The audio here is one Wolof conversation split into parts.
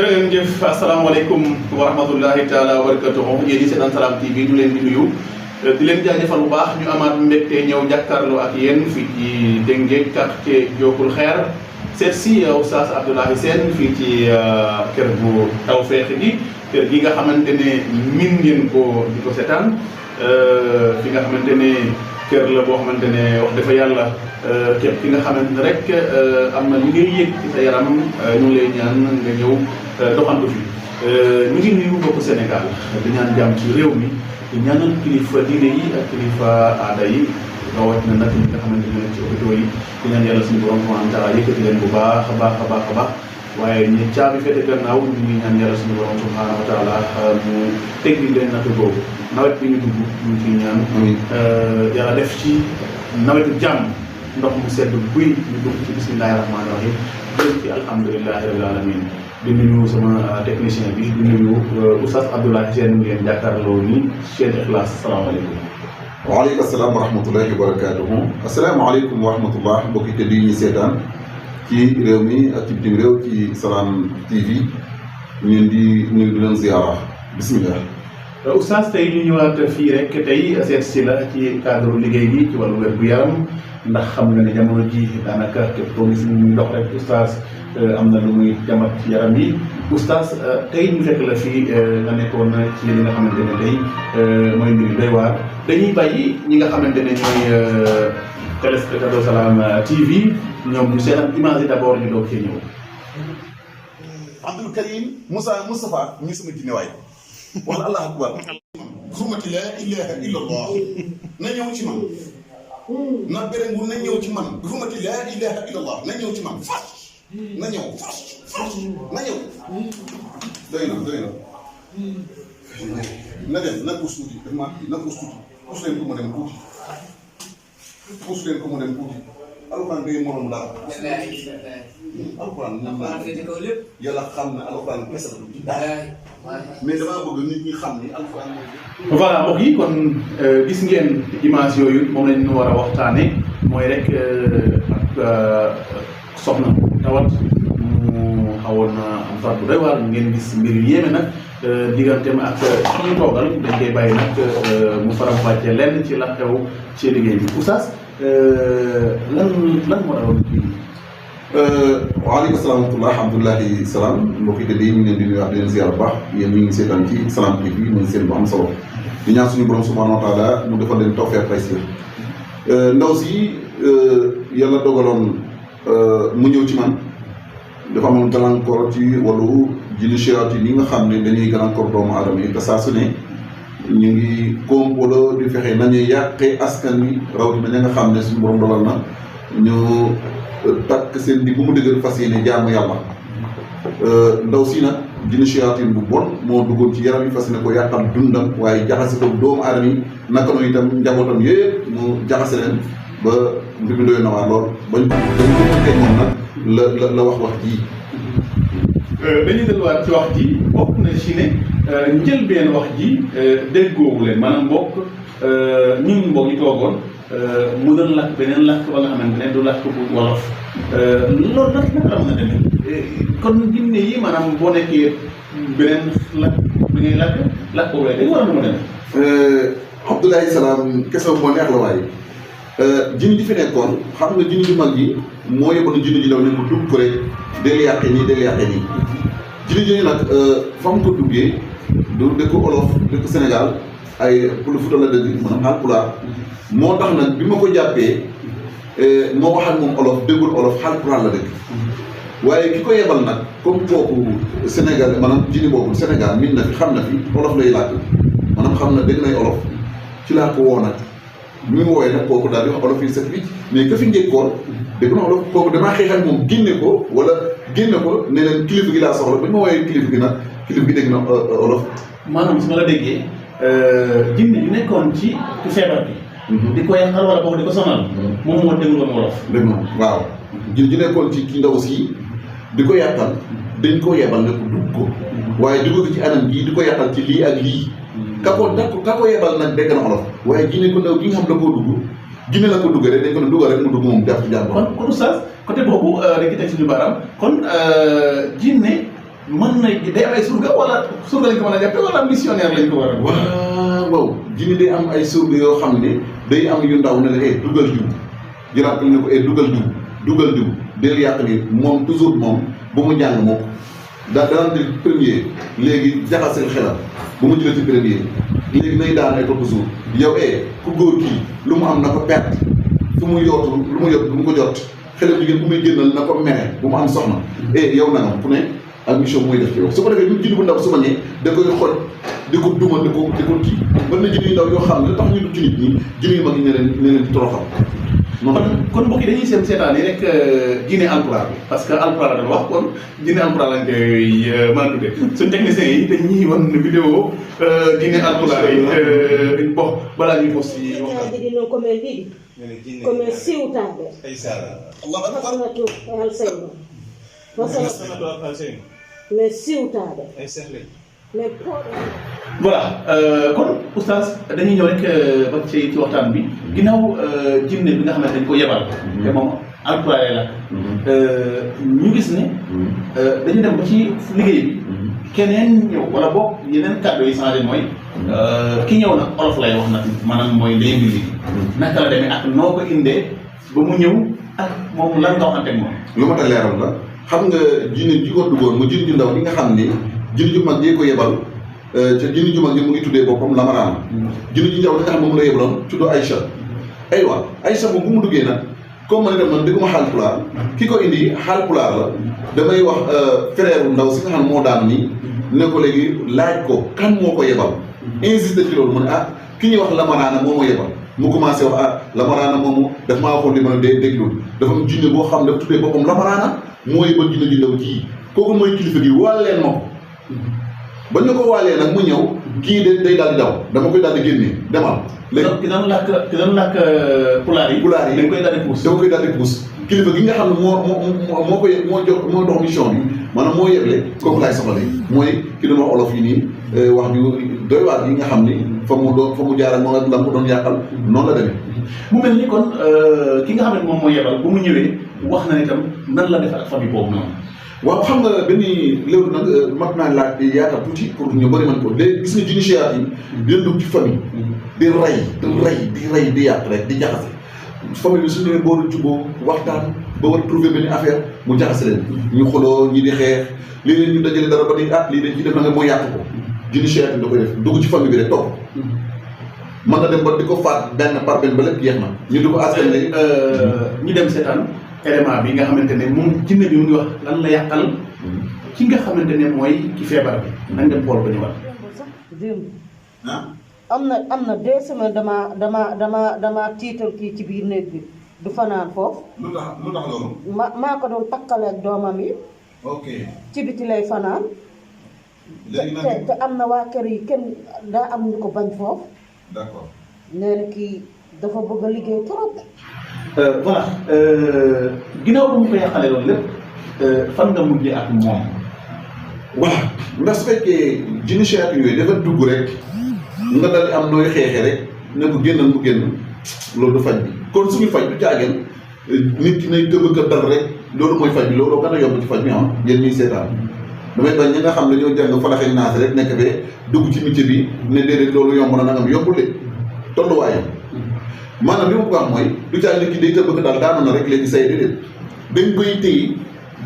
jërë ngeen jëf asalaamaaleykum wa rahmatullahi taala wa barakatuhu yéen ñi seetaan Salam TV ñu leen di nuyu di leen jaajëfal bu baax ñu amaat mbégte ñëw jàkkaarloo ak yéen fii ci Tëngéej quartier Diokoul Kher seet si Oustaz Abdoulaye Sène fii ci kër bu Tawfekh gi kër gi nga xamante ne min ngeen ko di ko seetaan fi nga xamante ne kër la boo xamante ne wax dafa yàlla képp ki nga xamante ne rek am na li ngay yëg ci sa yaram ñu ngi lay ñaan nga ñëw doxantu fi ñu ngi nuyu mbokku Sénégal di ñaan jàmm ci réew mi di ñaanal kilifa diine yi ak kilifa aada yi rawatina nag ñi nga xamante ne ci hôpitaux yi di ñaan yàlla suñu borom subhanahu wa taala yëkkati leen bu baax a baax a baax a baax waaye ñi caabi fete gannaaw ñu ngi ñaan yàlla suñu borom subhanahu wa taala mu teggi leen natt boobu nawet bi ñu dugg ñu ngi ciy ñaan yàlla def ci nawetu jàmm ndox mu sedd buy ñu dugg ci bismillahi rahmaani rahim dégg ci alhamdulilahi rabil alamin di nuyu sama technicien bi di nuyu Oustaz Abdoulaye Sène mu ngeen jàkkaarloo ni Cheikh Ikhlas salaamaaleykum. waaleykum salaam wa rahmatullahi wa barakaatuhu. asalaamaaleykum wa rahmatullah mbokki te di ñu seetaan ci réew mi ak ci bitim réew ci Salam TV ñun di nuyu di leen ziyaara bismillah. Oustaz tey ñu ñëwaat fii rek tey seet si la ci cadre liggéey bi ci wàllu wér gu yaram ndax xam nga ne jamono ji daanaka képp koo gis muy dox rek Oustaz am na lu muy jamat ci yaram yi Oustaz tey ñu fekk la fii nga nekkoon ci li nga xamante ne tey mooy mbir doy waar dañuy bàyyi ñi nga xamante ne ñooy téléspectateur Salam TV ñoom ñu seetaan image yi d'abord ñu doog cee ñëw. Abdoul Karim Moussa Moustapha ñu sama jinne waay wala allah akbar xurmati la ilaha illa allah na ñëw ci man na béréngu na ñëw ci man xurmati la ilaha illa allah na ñëw ci man fas na ñëw fas na ñëw doy na na dem na puus tuuti daf maa na puus tuuti puus leen ko mu dem tuuti puus leen ko mu dem tuuti alxuraan day morom dara alxuraan moom laa yàlla xam ne alxuraan kese la du dara mais damaa bëgg nit ñi xam ni alxuraan. voilà mbokk yi kon gis ngeen image yooyu moom lañ ñu war a waxtaane mooy rek ak soxna tawat mu xawoon na am faat bu doy waar ngeen gis mbir yu yéeme nag digganteem ak ki ñu toogal dañ koy bàyyi nag mu faram fàccee lenn ci la xew ci liggéey bi Oustaz lan moo doon kii. waaleykum salaam wa rahmatulah alhamdulilahi salaam mbokki te di ñu ngi leen di nuyuwaat di leen ziar bu baax yéen ñu ngi seetaan ci Salam TV muy seen bu am solo di ñaan suñu borom subhanahu wa taala mu defal leen tawfeex taysir ndaw si yàlla dogaloon mu ñëw ci man dafa amoon gàllankoor ci wàllu jinne shayatin yi nga xam ne dañuy gàllankoor doomu aadama yi te saa su ne ñu ngi kompolo di fexe nañuy yàqee askan wi rawatina ña nga xam ne suñu borom dogal na ñu takk seen di bu mu dëgër fas yéene jaamu yàlla ndaw si nag jinne shayatin bu bon moo duggoon ci yaram yi fas yéene ko yàqal dundam waaye jaxase ko doomu aadama yi naka noonu itam njabootam yëpp mu jaxase leen ba mbir mi doy na waar lool bañ ko moom nag la wax ji. dañuy delluwaat ci wax ji bokk na ci ne njëlbeen wax ji déggoowu leen maanaam mbokk ñun mbokk yi toogoon mu doon lakk beneen lakk ba nga xamante ne du lakk bu wolof loolu nag naka la mën a demee kon jinne yi maanaam boo nekkee beneen lakk bi ngay lakk boobu la dañu war a mën a demee. Abdoulaye Salaam question moo neex la waaye jinne ji fi nekkoon xam nga jinne ju mag ji moo yóbboon jinne ji daw ne mu dugg ko rek del yàqee nii jinne ji nag fa mu ko duggee du dëkk olof dëkk Sénégal ay pour Fuuta la dëgg maanaam Haalpulaar moo tax nag bi ma ko jàppee moo wax ak moom olof déggul olof Haalpulaar la dëkk waaye ki ko yebal nag comme kooku Sénégal maanaam jinne boobu Sénégal min na fi xam na fi olof lay làkk maanaam xam na dégg nay olof ci laa ko woo nag bi mu woowee nag kooku daal di wax olof yi set wicc mais ka fi njëkkoon dégg na olof kooku damaa xeex ak moom génne ko ne leen kilifa gi laa soxla ba ñu ma woowee kilifa gi nag kilifa gi dégg na olof. maanaam su ma la déggee jinne yu nekkoon ci feebar bi. di ko yàqal wala boog di ko sonal. moom moo déglu woon wolof. dégg na waaw. ji nekkoon ci ndaw si di ko yàqal dañ ko yebal ne ko dugg ko waaye dugg ko ci anam gii di ko yàqal ci lii ak lii. ka ko yebal nag dégg na olof waaye jinne ko ndaw gi nga xam la koo dugg jinne la ko dugg rek dañ ko ne dugg rek mu dugg moom jàpp ci jàmm. kon Oustaz côté boobu dañuy teg suñu baaraam kon jinne mën na day am ay surga wala surga lañ ko mën a jàppe wala missionnaire lañ ko war a. waaw jinne day am ay surga yoo xam ne day am yu ndaw ne la dugal diw jëlaat ne ko dugal diw del yàq ni moom toujours moom bu mu jàng moom daan di premier léegi jaxaseel xelam bu mu jëlee ci premier léegi nay daan ay topp jour yow ku góor kii lu mu am na ko perte fu mu yootu lu mu yot bu mu ko jot xelam jigéen bu muy génnal na ko mere bu mu am soxna yow nangam ku ne ak mission muy def ci yow su ko defee ñu jinne bu ndaw su ma ñëwee da koy xoj di ko duma di ko kii mën na jinne yu ndaw yoo xam ne tax ñu dugg ci nit ñi jinne yu mag yi ne leen di toroxal. kon mbokk yi dañuy seetaan yi rek jinne alpulaar bi parce que alpulaar la wax kon jinne alpulaar lañ koy mën a tuddee suñ techniciens yi dañuy wan vidéo jinne alpulaar yi bon balaa ñuy fos si waxtaan come siwtaade fasanatu alseyno mais siwtaade mais voilà kon oustaz dañuy ñëw rek ba ci waxtaan bi ginnaaw jinne bi nga xamante dañ ko yebal te moom alpulaar la ñu gis ne dañu dem ba ci liggéey bi keneen ñëw wala boog yeneen kàddu yi changé mooy ki ñëw nag olof lay wax nag maanaam mooy day mbir naka la demee ak noo ko indee ba mu ñëw ak moom lan nga waxante ak moom. lu ma ta leeral la xam nga jinne ji ko duggoon mu jinne ju ndaw li nga xam ni jinne ju mag ji ko yebal te jinne ju mag ji mu ngi tuddee boppam Lamarana. jinne ju ndaw li nga xam ne moom la yebaloon tudd Aïcha. aywa Aïcha moom bu mu duggee nag comme man itam man dégguma Haalpulaar ki ko indi Haalpulaar la damay wax frère ndaw si nga xam ne moo daan nii ne ko léegi laaj ko kan moo ko yebal. insisté ci loolu mu ne ki ñuy wax Lamarana moo ma yebal mu commencé wax Lamarana moomu daf maa waxoon li ma ne déglul dafa am jinne boo xam ne dafa tuddee boppam Lamarana moo yebal jinne ju ndaw ji kooku mooy kilifa gi waal leen ma ko ba ñu ko waalee nag mu ñëw kii de day daal di daw dama koy daal di génne demal. léegi ki doon làkk pulaar yi. dañ koy daal di puus dama koy daal di puus kilifa gi nga xam ne moo dox mission bi maanaam moo yeble kooku laay soxla léegi mooy ki doon wax olof yi nii wax ju doy waar yi nga xam ni fa mu jaar ak moom ak la mu doon yàqal noonu la demee. mu mel ni kon ki nga xam ne moom moo yebal bu mu ñëwee wax na itam nan la def ak famille boobu noonu. waaw xam nga benn léegi nag mat naa laaj yaatal tuuti pour ñu bëri mën ko léegi gis nga jinne siyaat yi di dugg ci famille di rey di yàq rek di jaxase famille bi su ñu nee booru juboo waxtaan ba war a trouver benn affaire mu jaxase leen ñu xuloo ñi di xeex léeg-léeg ñu dajale dara ba ni lii dañ ci def na nga moo yàq ko jinne siyaat yi da koy def dugg ci famille bi rek topp mën na dem ba di ko faat benn par benn ba lépp jeex na ñu di ko askan léegi ñu dem seetaan élément bi nga xamante ne moom jinne bi mu ngi wax lan la yàqal ki nga xamante ne mooy ki feebar bi nañ dem xool ba ñëwaat. am na 2 semaines dama tiital kii ci biir néeg bi du fanaan foofu. lu tax loolu. maa ko doon takkale ak doomam yi. ok ci biti lay fanaan. léegi te am na waa kër yi kenn daa am ñu ko bañ foofu. d'accord. nee na kii dafa bëgg a liggéey trop. voilà ginnaaw ba mu ko yàqalee loolu lépp fan nga mujjee ak moom. voilà ndax su fekkee jinne siyaat yooyu dafa dugg rek nga dal di am nooy xeexee rek ne ko génnal mu génn loolu du faj bi kon suñu faj du caageen nit ki nay gëm a dal rek loolu mooy faj bi loolu gën a yomb ci faj bi yéen ñuy seetaan damay bañ ñi nga xam ne ñoo jàng falaxee naas rek nekk fee dugg ci métier bi ne déedéet loolu yomb na nangam yombul de tolluwaayam maanaam li ma bëgg a wax mooy du caag nit ki day tëb bëgg daal daanu na rek léegi say déedéet dañ koy téye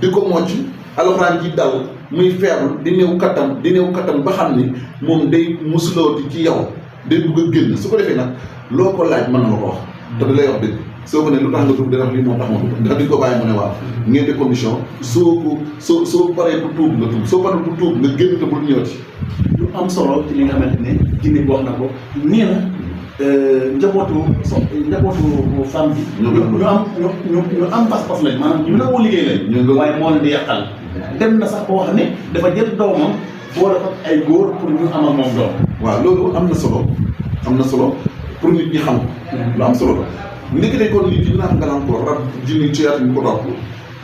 di ko mocc alxuraan ji dal muy faible di néew kattan ba xam ni moom day musulooti ci yow day bëgg a génn su ko defee nag loo ko laaj mën na la ko wax te da lay wax dëgg soo ko ne lu tax nga dugg dina wax lii moo tax ma dugg ndax di ko bàyyi mu ne waaw ngeen di condition soo paree pour tuub nga tuub soo paree pour tuub nga génn te bul ñëwati. lu am solo ci li nga xamante ne jinne bi wax na ko nee na njabootu femme bi. ñu am pas-pas lañ maanaam ñu nangoo liggéey lañ. waaye moo leen di yàqal. dem na sax boo xam ne dafa jël doomam boole ko ay góor pour ñu am ak moom doom. waaw loolu am na solo pour nit ñi xam ko. lu am solo la. ndekete kon nit ñi naan gàllankoor rab jinne siyaat ñu ko topp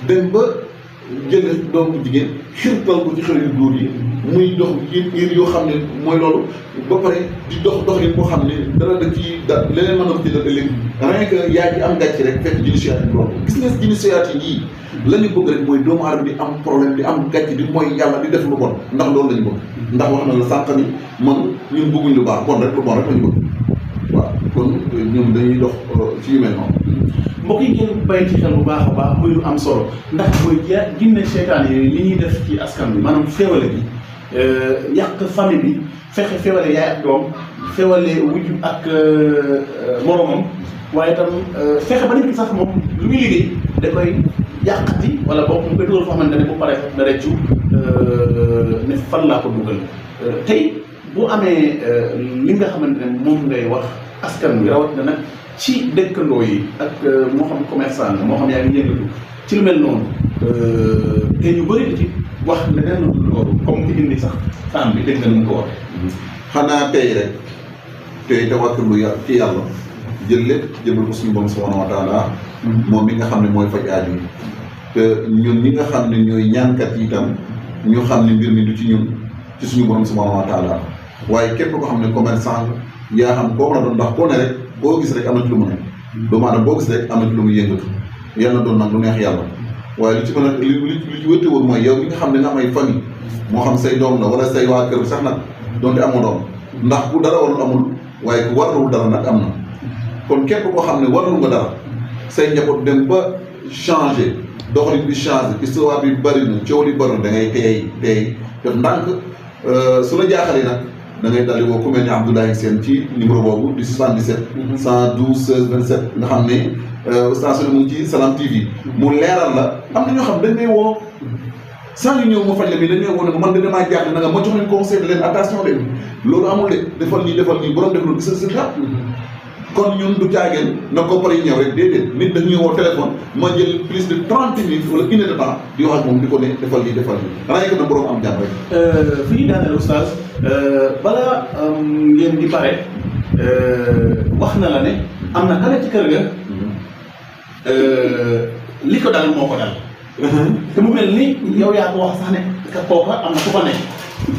dem ba jël doomu jigéen xirtal ko ci xale yu góor yi muy dox yéen yoo xam ne mooy loolu ba pare di dox yi boo xam ne dara da ci da leneen mën na ko jëndal ëllëg rien que yaa ji am gàcce rek fekk jinsiyaat yi loolu gis nga jinsiyaat yi la ñu bëgg rek mooy doomu aadama di am problème di am gàcce di mooy yàlla di def lu bon ndax loolu la ñu bëgg ndax wax na la sànq ni man ñun bëgguñ lu baax bon rek lu bon rek la ñu bëgg waaw kon ñoom dañuy dox ci yu mel noonu. mbokk yi ngeen bàyyi ci xel bu baax a baax muy lu am solo ndax mooy ginne seytaan yi li ñuy def ci askan bi maanaam féewale bi yàq famille bi fexe féewale yaay ak doom féewale wujju ak moromam waaye itam fexe ba nit ki sax moom lu muy liggéey da koy yàqati wala boog mu koy dugal foo xamante ne bu paree na reccu ne fan laa ko dugal tey bu amee li nga xamante ne moom ngay wax askan bi rawatina nag ci dëkkandoo yi ak moo xam commerçant nga moo xam yaa ngi yëngatu ci lu mel noonu te ñu bëri di ci wax leneen loolu comme ki indi sax femme bi dégg nga nu mu ko waxee. xanaa tey rek tey tawakkalu ci yàlla jël lépp jëbal ko suñu borom subhanahu wa taala moom mi nga xam ne mooy faj aaju yi te ñun ñi nga xam ne ñooy ñaankat yi itam ñu xam ne mbir mi du ci ñun ci suñu borom subhanahu wa taala waaye képp ko xam ne commerçant yaa xam koo mën a doon ndax koo ne rek boo gis rek am na ci lu mu ne doomu aadama boo gis rek am na ci lu mu yëngatu yàlla doon nag lu neex yàlla waaye li ci mën a li ci wëtte woon mooy yow mi nga xam ne nga am ay famille moo xam say doom la wala say waa kër sax nag doonte amoo doom ndax bu dara warul amul waaye ku warlul dara nag am na kon képp koo xam ne warlu nga dara say njaboot dem ba changé doxalin bi changé histoire bi bëri na coow li bëri na da ngay teey def ndànk su la jaaxalee nag da ngay daldi woo ku mel ni Abdoulaye Sène ci numéro boobu di 77 112 16 27 nga xam ne station mu ngi ci Salam TV mu leeral la am na ñoo xam dañ may woo saa yu ñëw ma faj la mais dañ may woo ne man de damaa jaaxle na nga ma jox leen conseil de leen attention de loolu amul de defal nii borom def loolu gis sa xar kon ñun du caageen na ko pare ñëw rek déedéet nit dañuy woo téléphone ma jël plus de 30 minutes wala une heure de temps di wax ak moom di ko ne defal lii xanaa yëg na borom am jàmm rek. fi ñu daaneel oustaz bala ngeen di pare wax na la ne am na kale ci kër ga li ko dal moo ko dal. te mu mel ni yow yaa ko wax sax ne ka kooka am na ku fa nekk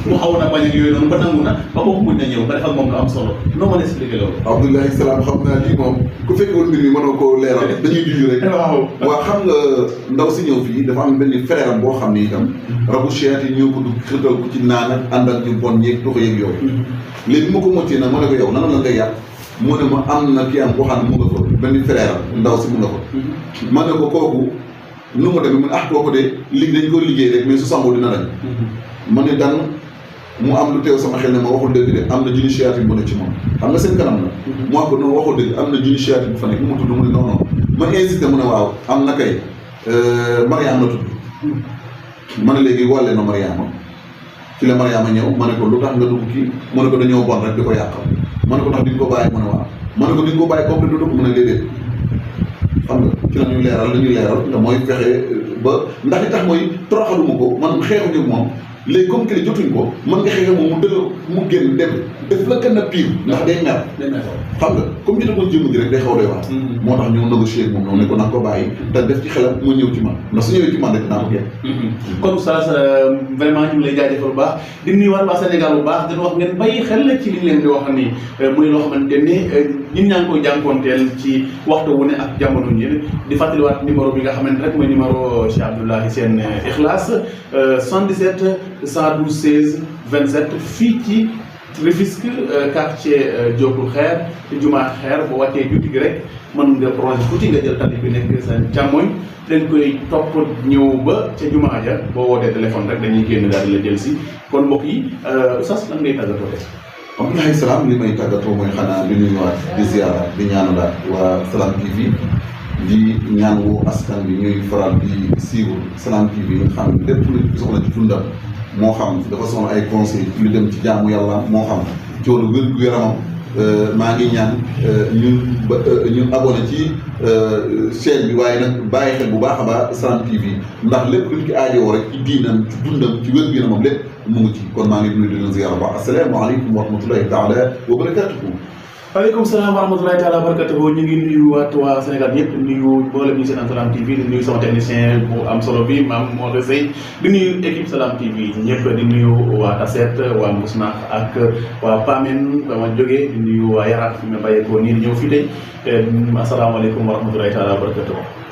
mu xaw na bañ ak yooyu noonu ba nangu na ba kooku mën na ñëw ba defal moom lu am solo noo mën a expliqué loolu. Abdoulaye Salaam xam naa lii moom ku fekkewul mbir mi mënoo koo leeral dañuy juju rek. waaw xam nga ndaw si ñëw fii dafa am benn frère am boo xam ne itam rabu cheet yi ñëw ko du xëtal ko ci naan ak ànd ak ñu bon ñeeg tuxa yeeg yooyu léegi ma ko moccee nag ma ne ko yow nan la ngay yàq mu ne ma am na kii am boo xam ne mu nga ko benn frère am ndaw si mu nga ko ma ne ko kooku nu mu demee mu ne ah kooku de dañ ko liggéey rek mais su samboo dina dañ ma ne dan mu am lu teew sama xel ne ma waxul dëgg de am na jinsiyaati bu ne ci moom xam nga seen kanam la mu wax ko noonu waxul dëgg am na jinsiyaati bu fa nekk mu tudd mu ne non non ma insisté mu ne waaw am na kay Mariama la tudd ma ne léegi wàlle na Mariama ci la Mariama ñëw ma ne ko lu tax nga dugg kii ma ne ko dañoo bon rek di ko yàqal ma ne ko ndax di nga ko bàyyi mu ne waaw ma ne ko di nga ko bàyyi complet du dugg mu ne déedéet xam nga ci la ñuy leeral te mooy fexe ba ndax li tax mooy toroxaluma ko man xeexuñu moom léegi comme que jotuñ ko mën nga xeexe moom mu dëgg mu génn dem def la gën a pire ndax day mer xam nga comme ñu demoon jëmm ji rek day xaw doy wax moo tax ñu négocier moom noonu ne ko na ko bàyyi te def ci xelam mu ñëw ci man ndax su ñëwee ci man rek naa ko génn kon oustaz vraiment ñu ngi lay jaajëfal bu baax di nuyuwaat waa Sénégal bu baax dina wax ngeen bàyyi xel ci li ñu leen di wax ni muy loo xamante ni ñun ñaa ngi koy jànkoonteel ci waxtu wu ne ak jamono ñi di fàttaliwaat numéro bi nga xamante rek mooy numéro Cheikh Abdoulaye Sène Ikhlas 77 112 16 27 fii ci Rufisque quartier Diopul Xeer jumaa Xeer boo wàccee juuti gi rek mën nga projet tuuti nga jël tali bi nekk sa càmmoñ dañ koy topp ñëw ba ca jumaa ja boo wootee téléphone rek dañuy génn daal di la jël si kon mbokk yi sas lan ngay tàggatoo de. Abdoulaye Salaam li may tàggatoo mooy xanaa di nuyuwaat di ziara di ñaanalaat waa Salam TV di ñaan woo askan bi ñuy faral di suivre Salam TV nga xam ne lépp lu soxla ci dundam moo xam dafa soxla ay conseil lu dem ci jaamu yàlla moo xam ci wàllu wér-gu-yaramam maa ngi ñaan ñun abonné ci chaîne bi waaye nag bàyyi xel bu baax a baax Salam TV ndax lépp luñ ko aajowoo rek ci diinam ci dundam ci wér-gu-yaramam lépp mu ngi ci kon maa ngi nuyu di leen ziyaara baax asalaamaaleykum wa rahmatullahi taala wa barakatuhu waaleykum salaam wa rahmatulahi taala wa barakatuhu ñu ngi nuyu waa Sénégal yëpp nuyu mboolem ñu seetaan Salam TV di nuyu sama technicien bu am solo bi maam Modou Seye di nuyu équipe Salam TV ñëpp di nuyu waa Tasset waa Mbousnakh ak waa Pamen ba ma jógee di nuyu waa Yaraat fi ma bàyyeekoo nii di ñëw fii tey asalaamaaleykum wa rahmatulahi taala wa barakatuhu